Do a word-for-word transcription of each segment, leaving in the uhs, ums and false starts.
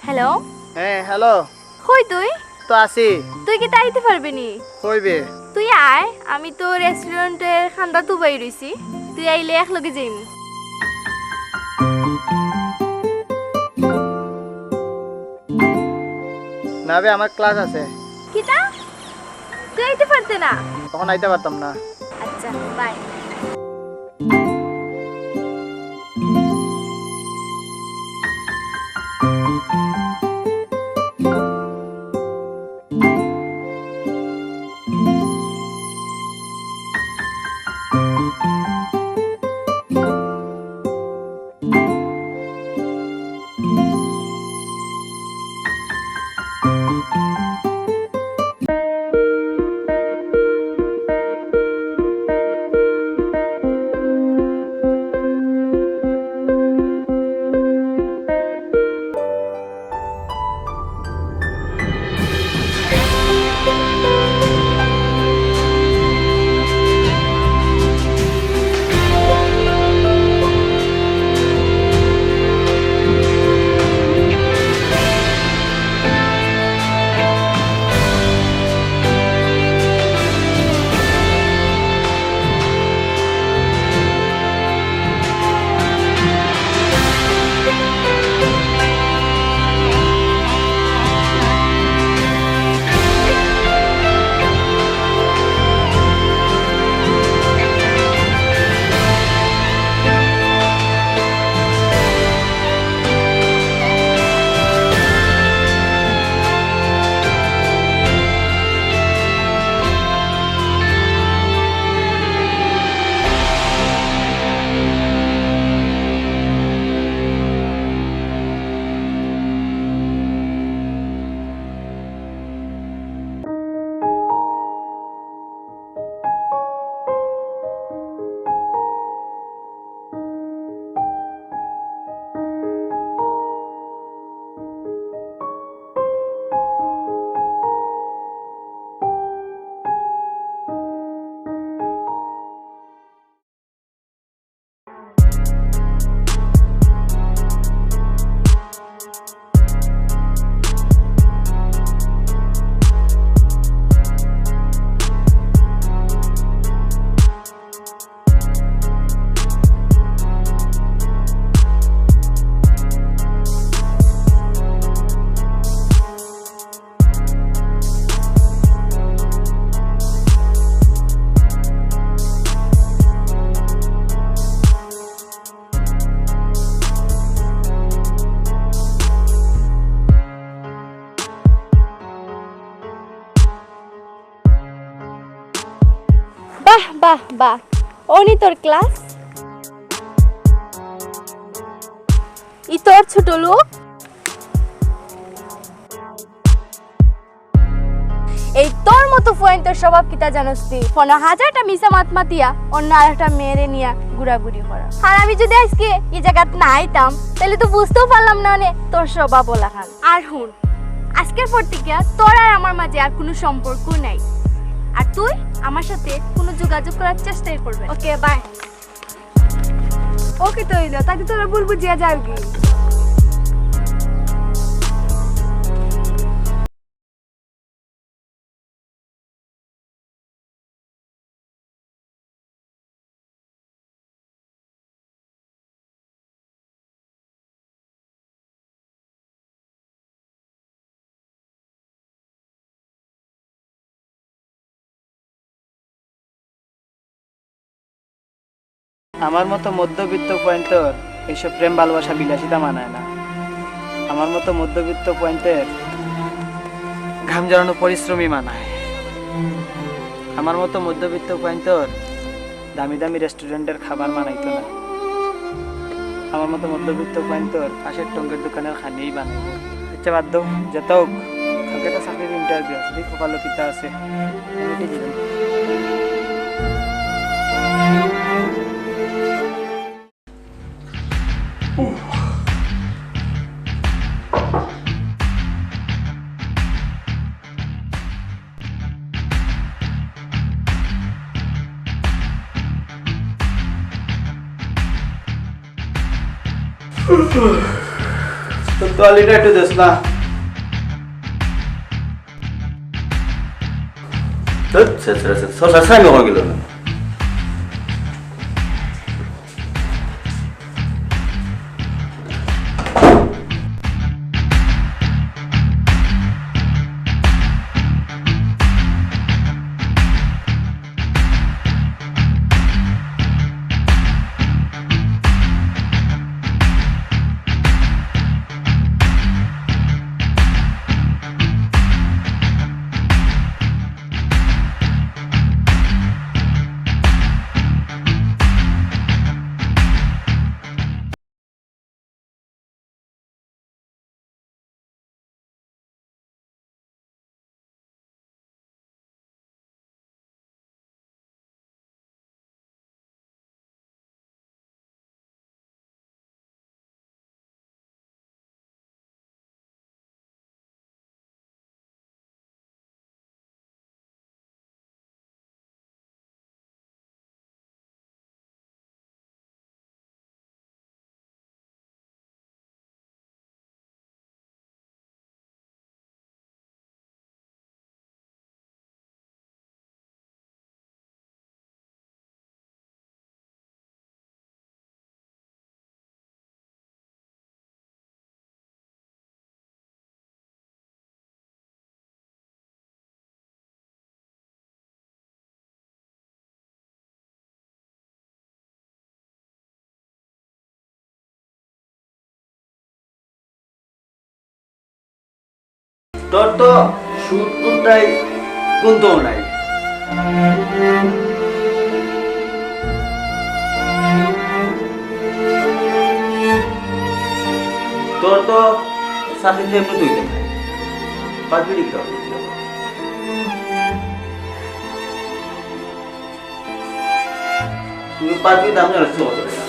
হ্যালো। হ্যাঁ, হ্যালো। কই তুই? তো আছি। তুই কিতা আইতে পারবি নি? কই বে? তুই আয়, আমি তো রেস্টুরেন্টের কান্দাত বই রইছি, তুই আইলে একলগে যাইমু। না বে, আমার ক্লাস আছে। কিতা? তুই আইতে পারতে না? তখন আইতে পারতাম না। আচ্ছা, বাই। বাহ, বাহ, বাহ। অউ নি তোর ক্লাস? ই তোর ছোট লোক? এই তোর মতো ফুয়াইন্তর স্বভাব কিতা জানোস তুই? পনেরো হাজারটা মিছা মাত মাতিয়া অন্য আরেকটা মেয়েরে নিয়া ঘুরাঘুরি করা। আর আমি যদি আজকে ই জাগাত না আইতাম, তাইলে তো বুঝতেও পারলাম না নে তোর স্বভাব অলাখান। আর হুন, আজকের পর থাকিয়া তোর আর আমার মাঝে আর কুনু সম্পর্ক নাই। আর তুই আমার সাথে কুনু যোগাযোগ করার চেষ্টাই করবে না। ওকে, বাই। ওকে, তো অইলো, তাইলে তোরা ভুল বুঝিয়া যাওগি। আমার মতো মধ্যবিত্ত ফুয়াইন্তর এইসব প্রেম ভালোবাসা বিলাসিতা মানায় না। আমার মতো মধ্যবিত্ত ফুয়াইন্তর ঘাম ঝরানো পরিশ্রমই মানায়। আমার মতো মধ্যবিত্ত ফুয়াইন্তর দামি দামি রেস্টুরেন্টের খাবার মানাইতো না। আমার মতো মধ্যবিত্ত ফুয়াইন্তর পাশের টঙ্গের দোকানের খানিই বানাইবো। আচ্ছা, বাদ দেও, যেতা অউক, কালকে তো চাকরির ইন্টারভিউ আছে, দেখি কপালো কিতা আছে। আমি কি দিলাম? তো তোয়ালিটা একটু দেস না। ধুৎ, ছেছড়া, ছেছড়া, ছেছড়া, ছেছড়া, আমি কখন গেল না? তোর তো সুদ কোনটাই, কোনটাও নাই। তোর তো চাকরিতে এমনি তুই দেখ। পাঁচ মিনিট দাও। তুমি পাঁচ মিনিট দাম জানো, ছিল কত টাকা?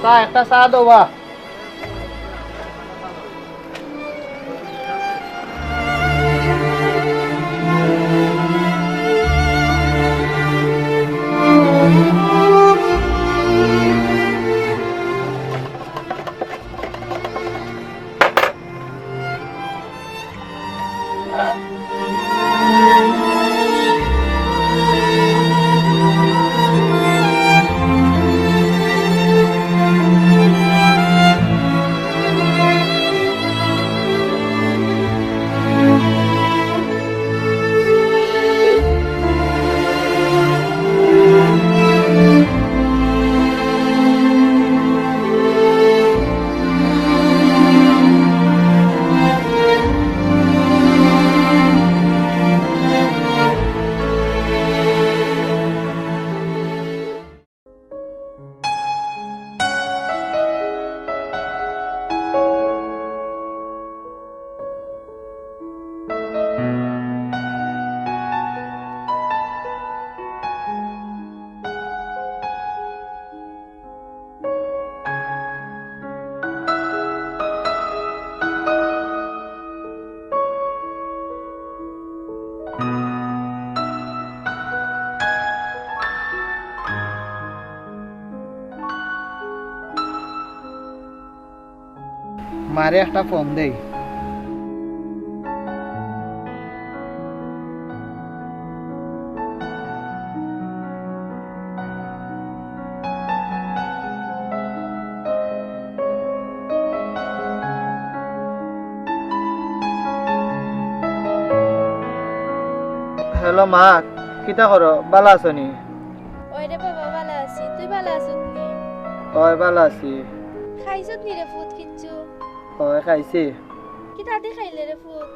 তা একটা চা দেও বা। মারে একটা ফোন দেই। হ্যালো মা, কিতা করো? বালা আছো নি? ওই রে বাবা, বালা আছি। তুই বালা আছত নি? অয়, বালা আছি। খাইছত নি রে ফুত কিচ্ছু? অয়, খাইছি। কিতা দি খাইলে রে ফুত?